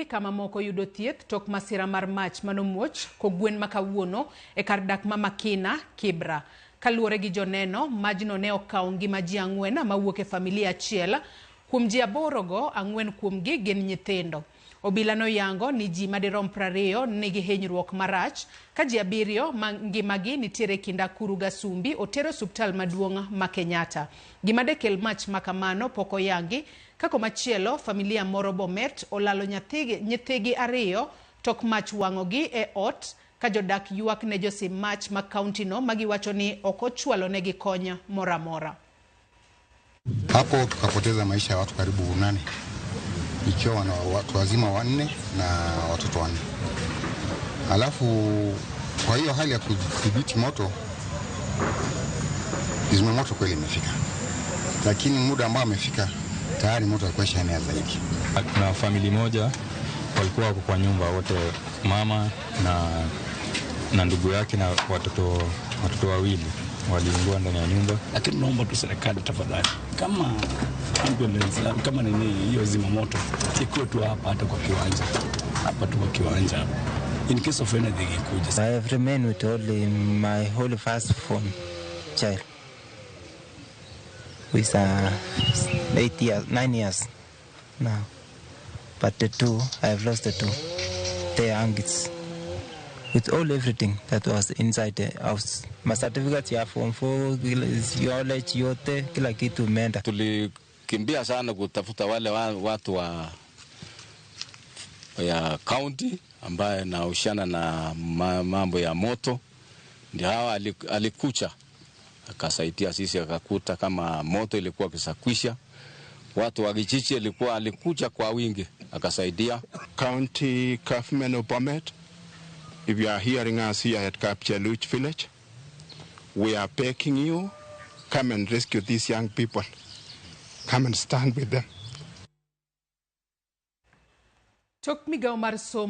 ohingi ka mamoko yudo thieth tok masira mar mach manomuoch kogwen ma kawuono e kar dak ma Makina, Kibra. Kaluwore gi joneno, majno ne okawo ngima ji ang'wen mawuok e familia achiel. Kuom ji aboro go, ang'wen kuomgi gin nyithindo. Obila noyango ni ji madirom 20 nigi hinyruok marach, ka ji abiriyo ma ngimagi nitiere e kind akuru gasumbi oter osuptal maduong' ma Kenyatta. Gima dekel mach makamano pok oyangi, Ka komachielo, familia moro Bomet olalo nyathigi, nyithigi ariyo tok mach wang'ogi e ot ka jodak ywak ne josim mach ma kaunti no ma giwacho ni ok ochwalonegi kony moro amora. Hapo tukapoteza maisha ya watu karibu nane, ikiwa na watu wazima wanne na watoto wanne. Alafu kwa hiyo hali ya kudhibiti moto, zimamoto kweli imefika, lakini muda ambao amefika tayari moto alikuwa ishaenea zaidi. Kuna famili moja walikuwa wako kwa nyumba wote, mama na ndugu yake na watoto wawili waliungua ndani ya nyumba. Lakini naomba tu serikali tafadhali, kama ambulance kama nini hiyo zimamoto ikuwe tu hapa, hata kwa kiwanja hapa tu kwa kiwanja hapa, in case of anything ikuja. I have remained with only my holy first born child, who is 8 years, 9 years now. But the two, I have lost the two. They are youngest. With all everything that was inside the house. My certificate ya form 4, knowledge yote, kila kitu imeenda. Tulikimbia sana kutafuta wale watu wa ya county ambaye nahusiana na mambo ya moto, ndio hawa alikuja akasaidia sisi, akakuta kama moto ilikuwa kisakwisha. Watu wa kijiji ilikuwa alikuja kwa wingi akasaidia. County Government of Bomet, if you are hearing us here at Kapcheluch village, we are begging you, come and rescue these young people. Come and stand with them. Tok migawo mar somo